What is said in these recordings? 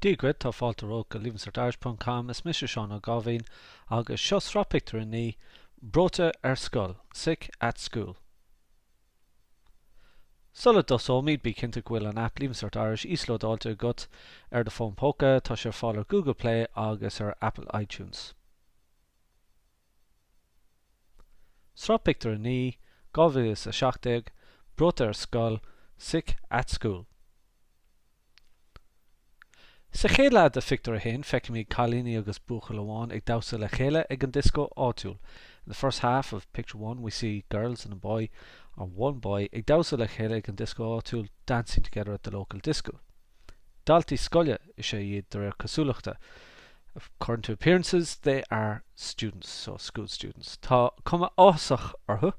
Dia dhuit, tá fáilte romhat go leavingcertirish.com, is mise Seán Ó Gáibhín agus seo sraith pictiúr 9, Breoite ar Scoil, Sick at School. Sula dtosóimid, bí cinnte go bhfuil an aip Leaving Cert Irish íoslódáilte agat ar do fón póca, tá sé ar fáil ar Google Play agus ar Apple iTunes. Sraith pictiúr 9, 2017, Breoite ar Scoil, Sick at School. Sa chéad leath de phictiúr 1, feicimid cailíní agus buachaill amháin ag damhsa le chéile ag an dioscó áitiúil. In the first half of picture 1 we see girls and a boy, or one boy, ag damhsa le chéile ag an dioscó áitiúil, dancing together at the local disco. Daltaí scoile is ea iad de réir cosúlachta. According to appearances, they are students, so school students. Tá cuma áthasach orthu,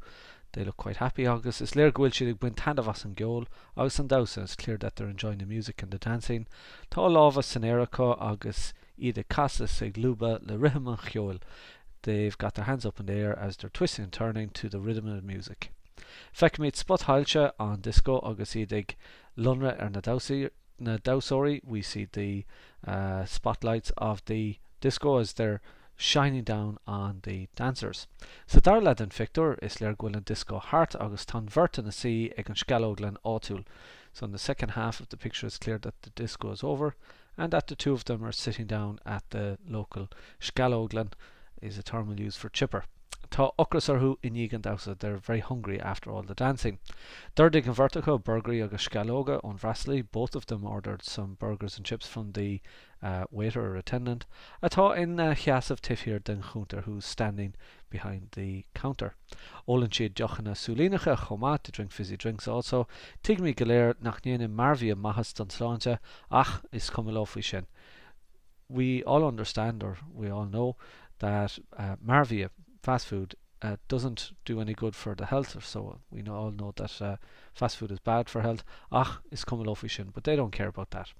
they look quite happy, agus is léir go bhfuil siad ag baint taitneamh as an gceol agus an damhsa, it's clear that they're enjoying the music and the dancing. Tá a lámha san aer acu agus iad ag casadh is ag lúbadh le rithim an cheoil, they've got their hands up in the air as they're twisting and turning to the rhythm of the music. Feicimid spotshoilse an dioscó agus iad ag lonradh ar na na damhsóirí, we see the spotlights of the disco as they're shining down on the dancers. Sa dara leath den phictiúr, is léir go bhfuil an dioscó thart agus tá an bheirt ina suí ag an sceallóglann áitiúil. So in the second half of the picture it's clear that the disco is over and that the two of them are sitting down at the local sceallóglann is a term we'll use for chipper. Tá ocras orthu i ndiaidh an damhsa, they're very hungry after all the dancing. D'ordaigh an bheirt acu burgairí agus sceallóga ón bhfreastalaí, both of them ordered some burgers and chips from the waiter or attendant, atá ina sheasamh taobh thiar den chuntar, who's standing behind the counter. Ólann siad deochanna súilíneacha chomh maith, they drink fizzy drinks also. Tuigimid go léir nach ndéanann mearbhia maitheas don tsláinte, ach is cuma leo faoi sin. We all understand, or we all know, that mearbhia, fast food, doesn't do any good for the health, so we all know that fast food is bad for health, ach is cuma leo faoi sin, but they don't care about that.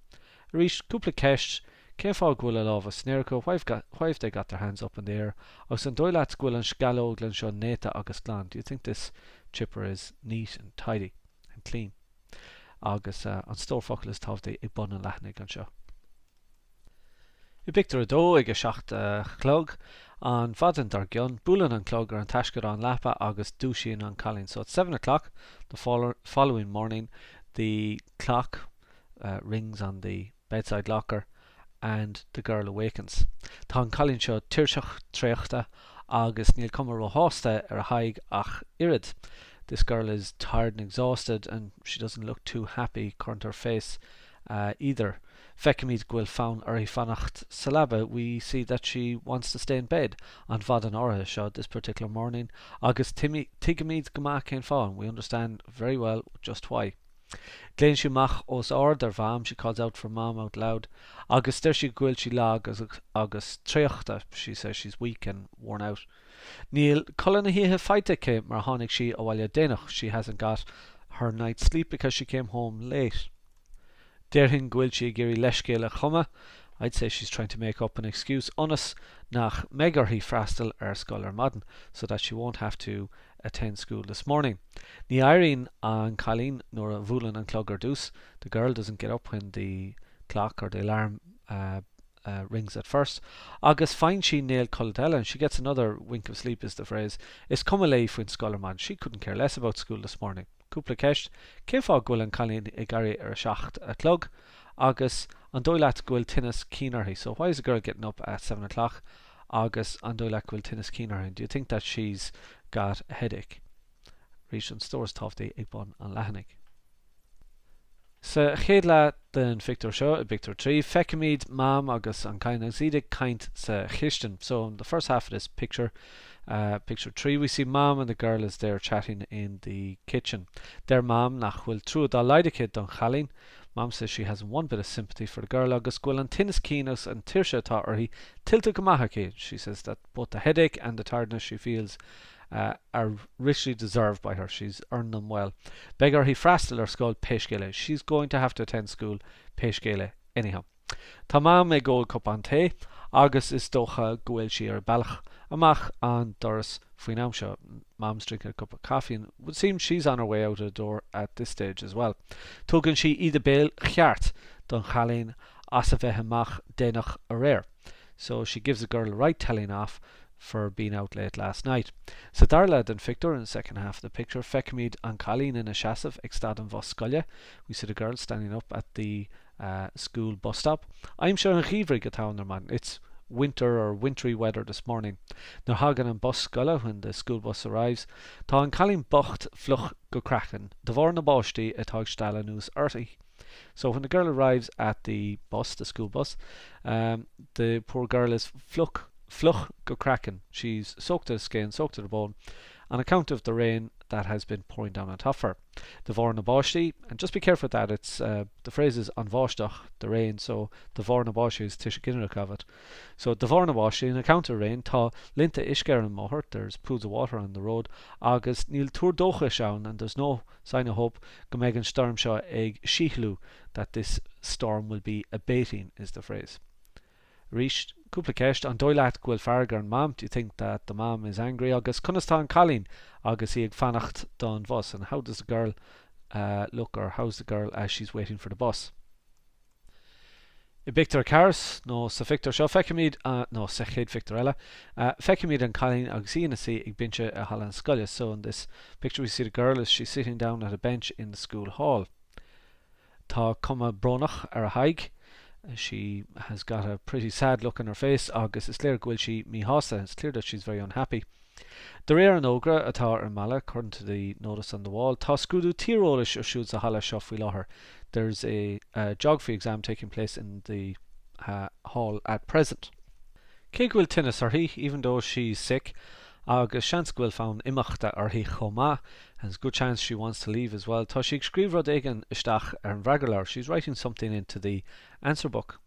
Arís, cúpla ceist, cén fáth go bhfuil a lámha san aer acu, why have got, why have they got their hands up in the air, agus an dóigh leat go bhfuil an sceallóglann seo néata agus glan, do you think this chipper is neat and tidy and clean? Agus an stór focal is tábhachtaí ag bun an leathanaigh anseo. I bpictiúr 2, ag a 7 a chlog an mhaidin dár gcionn, buaileann an clog ar an taisceadán leapa agus dúisíonn an cailín. So at seven o'clock the following morning the clock rings on the bedside locker and the girl awakens. Tá an cailín seo tuirseach, traochta agus níl cuma róshásta ar a haghaidh ach oiread. This girl is tired and exhausted and she doesn't look too happy according to her face either. Feicimid go bhfuil fonn uirthi fanacht sa leaba, we see that she wants to stay in bed, an mhaidin áirithe seo, this particular morning, agus tuigimid go maith cén fáth, and we understand very well just why. Glaonn sí amach os ard ar Mham, she calls out for Mom out loud, agus deir sí go bhfuil sí lag agus traochta, she says she's weak and worn out. Níl codladh na hoíche faighte aici mar tháinig sí abhaile déanach, she hasn't got her night's sleep because she came home late. Déarfainn go bhfuil sí ag iarraidh leithscéal a chumadh, I'd say she's trying to make up an excuse, ionas nach mbeidh uirthi freastal ar scoil ar maidin, so that she won't have to attend school this morning. Ní éiríonn an cailín nuair a bhuaileann an clog ar dtús, the girl doesn't get up when the clock or the alarm rings at first, agus faigheann sí néal codlata eile, and she gets another wink of sleep is the phrase. Is cuma léi faoin scoil ar maidin, she couldn't care less about school this morning. Cúpla ceist, Cén fáth go bhfuil an cailín ag éirí ar a 7 a chlog? Agus an dóigh leat go bhfuil tinneas cinn uirthi? So why is the girl getting up at seven o'clock? Agus an dóigh leat go bhfuil tinneas cinn uirthi? Do you think that she's got a headache? Arís an stór is tábhachtaí ag bun an leathanaigh. Sa chéad leath den phictiúr seo, i bpictiúr 3, feicimid Mam agus an cailín agus iad ag caint sa chistin. So in the first half of this picture, picture 3, we see Mam and the girl as they are chatting in the kitchen. Deir Mam nach bhfuil trua dá laghad aici don chailín. Mam says she hasn't one bit of sympathy for the girl agus go bhfuil an tinneas cinn agus an tuirse atá uirthi tuillte go maith aici. She says that both the headache and the tiredness she feels are richly deserved by her, she's earned them well. Beidh uirthi freastal ar scoil pé scéal é, she's going to have to attend school pé scéal é anyhow. Tá Mam ag ól cupán tae agus is dócha go bhfuil sí ar a bealach amach an doras faoin am seo, Mam's drinking a cup of coffee and would seem she's on her way out of the door at this stage as well. Tugann sí íde béil cheart don chailín. as a bheith amach déanach aréir. So she gives the girl a right telling off for being out late last night. Sa dara leath den phictiúr, in the second half of the picture, feicimid an cailín ina seasamh ag stad an bhus scoile, we see the girl standing up at the school bus stop. Aimsir an gheimhridh atá ann ar maidin, it's winter or wintry weather this morning. Nuair a thagann an bus scoile, when the school bus arrives, tá an cailín bocht fliuch go craiceann de bharr na báistí atá ag stealladh anuas uirthi. So when the girl arrives at the bus, the school bus, um, the poor girl is fliuch, fliuch go craiceann. She's soaked to the skin, soaked to the bone, on account of the rain that has been pouring down on top of her. De bharr na báistí, and just be careful with that, it's uh, the phrase is an bháisteach, the rain, so de bharr na báistí is tuiseal ginideach of it. So de bharr na báistí, on account of rain, tá linnte uisce ar an mbóthar, there's pools of water on the road, agus níl tuar dóchais ann, and there's no sign of hope go mbeidh an stoirm seo ag síothlú that this storm will be abating is the phrase. Arís, cúpla ceist, an dóigh leat go bhfuil fearg ar an mam? Do you think that the mom is angry? Agus conas tá an cailín agus í ag fanacht don bhus? And how does the girl uh, look or how's the girl as she's waiting for the bus? I bpictiúr 4, nó sa phictiúr seo, feicimid, nó sa chéad phictiúr eile, feicimid an cailín agus í ina suí ag binse i halla na scoile. So in this picture we see the girl as she's sitting down at a bench in the school hall. Tá cuma brónach ar a haghaidh. She has got a pretty sad look on her face agus is léir go bhfuil sí míshásta. It's clear that she's very unhappy. De réir an fhógra atá ar an mballa, according to the notice on the wall, tá scrúdú tíreolais ar siúl sa halla seo faoi láthair, there's a geography exam taking place in the hall at present. Cé go bhfuil tinneas uirthi, even though she's sick, agus seans go bhfuil fonn imeachta uirthi chomh maith, and there's a good chance she wants to leave as well, tá sí ag scríobh rud éigin isteach ar an bhfreagarleabhar, she's writing something into the answer book.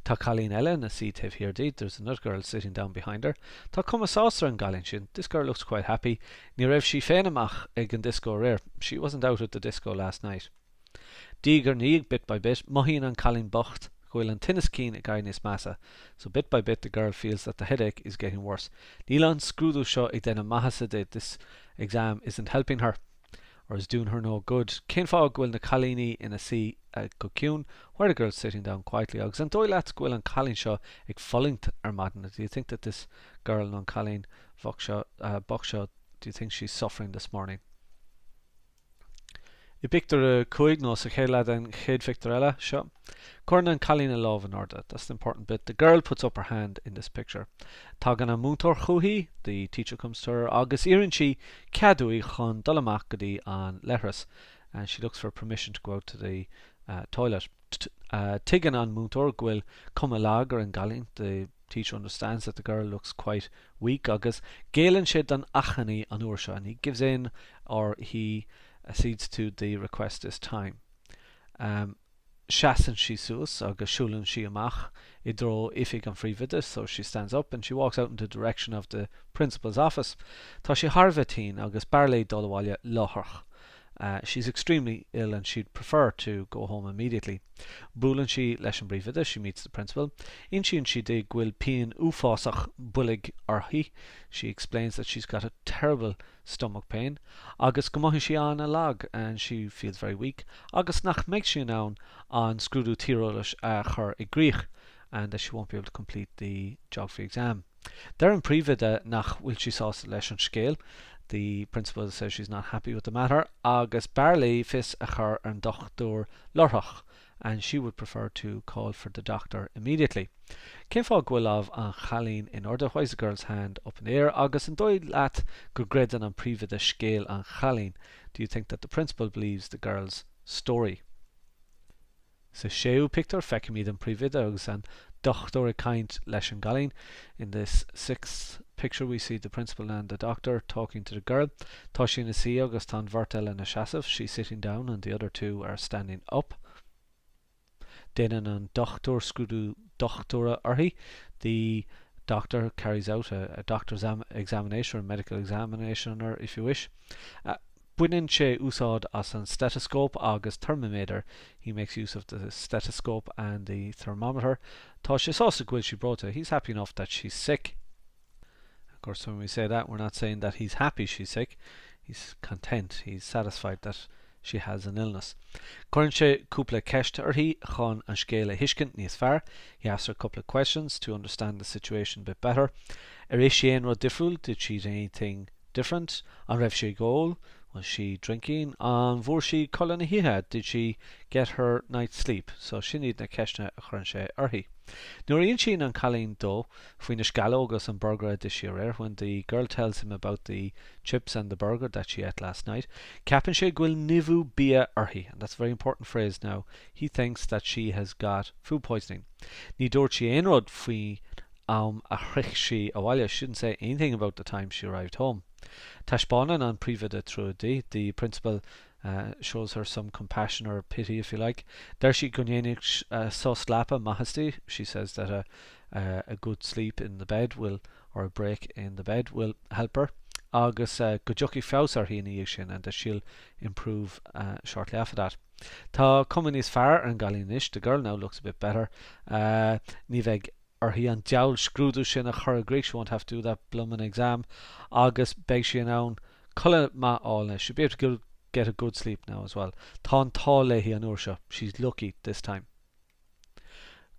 Tá cailín eile ina suí taobh thiar di, there's another girl sitting down behind her. Tá cuma sásta ar an gcailín sin, this girl looks quite happy. Ní raibh sí féin amach ag an dioscó aréir, she wasn't out at the disco last night. Diaidh ar ndiaidh, bit by bit, mothaíonn an cailín bocht go bhfuil an tinneas cinn ag éirí níos measa, so bit by bit the girl feels that the headache is getting worse. Níl an scrúdú seo ag déanamh maitheasa di, this exam isn't helping her. or is doing her no good. Cén fáth go bhfuil na cailíní ina suí go ciúin? Why are the girls sitting down quietly? Agus an dóigh leat go bhfuil an cailín seo ag fulaingt ar maidin? Do you think that this girl, nó an cailín bhocht seo, bocht seo, do you think she's suffering this morning? I bpictiúr 5, nó sa chéad leath den chéad phictiúr eile seo, cuireann an cailín a lámh in airde. That's the important bit. The girl puts up her hand in this picture. Tagann an múinteoir chuici, the teacher comes to her, agus iarrann sí cead uaithi chun dul amach go dtí an leithreas and she looks for permission to go out to the toilet. Tuigeann an múinteoir go bhfuil cuma lag ar an gcailín, the teacher understands that the girl looks quite weak agus géilleann sé don achainí an uair seo and he gives in or he accedes to the request this time. Um, Seasann sí suas agus siúlann sí amach i dtreo oifig an phríomhoide, so she stands up and she walks out in the direction of the principal's office. Tá sí thar a bheith tinn agus b'fhearr léi dul abhaile láithreach. She's extremely ill and she'd prefer to go home immediately. Buaileann sí leis an bpríomhoide, she meets the principal. Insíonn sí di go bhfuil pian uafásach boilg uirthi, she explains that she's got a terrible stomach pain, agus go mothaíonn sí an-lag and she feels very weak, agus nach mbeidh sí in ann an scrúdú tíreolais a chur i gcrích and that she won't be able to complete the geography exam. Deir an príomhoide nach bhfuil sí sásta leis an scéal, the principal says she's not happy with the matter, agus b'fhearr léi fios a chur ar an dochtúir láithreach and she would prefer to call for the doctor immediately. Cén fáth go bhfuil lámh an chailín in airde, why is the girl's hand up in the air, agus an dóigh leat go gcreideann an príomhoide scéal an chailín, do you think that the principal believes the girl's story? Sa séú pictiúr, feicimid an príomhoide agus an dochtúir ag caint leis an gcailín. In this sixth picture we see the principal and the doctor talking to the girl. Tá sí ina suí agus tá an bheirt eile ina seasamh, she's sitting down and the other two are standing up. Déanann an dochtúir scrúdú dochtúra uirthi, the doctor carries out a, a doctor's examination or a medical examination on her if you wish. Baineann sé úsáid as an steiteascóp agus teirmiméadar, he makes use of the stethoscope and the thermometer. Tá sé sásta go bhfuil sí breoite, he's happy enough that she's sick. Of course, when we say that, we're not saying that he's happy she's sick. He's content, he's satisfied that. She has an illness. Cuireann sé cúpla ceist uirthi chun an scéal a thuiscint níos fearr. He asks her a couple of questions to understand the situation a bit better. Ar ith sí aon rud difriúil? Did she eat anything different? An raibh sí ag ól? Was she drinking? An bhfuair sí codladh na hoíche? Did she get her night's sleep? So sin iad na ceisteanna a chuireann sé uirthi. Nuair a insíonn an cailín dó faoi na sceallóga agus an burgar a d'ith sí aréir, when the girl tells him about the chips and the burger that she ate last night, ceapann sé go bhfuil nimhiú bia uirthi, and that's a very important phrase now, he thinks that she has got food poisoning. Ní dúirt sí aon rud faoin am a shroich sí abhaile, she didn't say anything about the time she arrived home. Taispeánann an príomhoide trua di, the principal shows her some compassion or pity if you like. Deir sí go ndéanfaidh sos leapa maitheas di, she says that a a good sleep in the bed will or a break in the bed will help her agus go dtiocfaidh feabhas uirthi ina dhiaidh sin and that she'll improve shortly after that. Tá cuma níos fearr ar an gcailín anois, the girl now looks a bit better. Ní bheidh uirthi an diabhal scrúdú sin a chur i gcrích, she won't have to do that bloomin' exam, agus beidh sí in ann codladh maith a fháil anois, she'll be able to get a good sleep now as well. Tá an t-ádh léi an uair seo, she's lucky this time.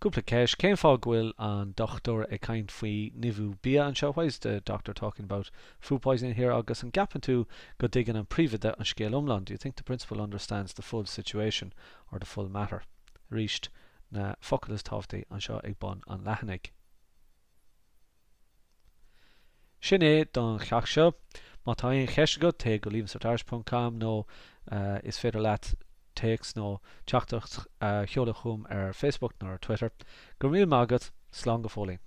Cúpla ceist, Cén fáth go bhfuil an dochtúir ag caint faoi nimhiú bia anseo? Why is the doctor talking about food poisoning here? Agus an gceapann tú go dtuigeann an príomhoide an scéal iomlán? Do you think the principal understands the full situation or the full matter? Arís, na focail is tábhachtaí anseo ag bun an leathanaigh. Sin é don cheacht seo. Má tá aon cheist agat, téigh go leavingcertirish ponc com nó is féidir leat téacs nó teachtaireacht a sheoladh chugam ar Facebook nó ar Twitter. Go raibh míle maith agat, slán go fóillín.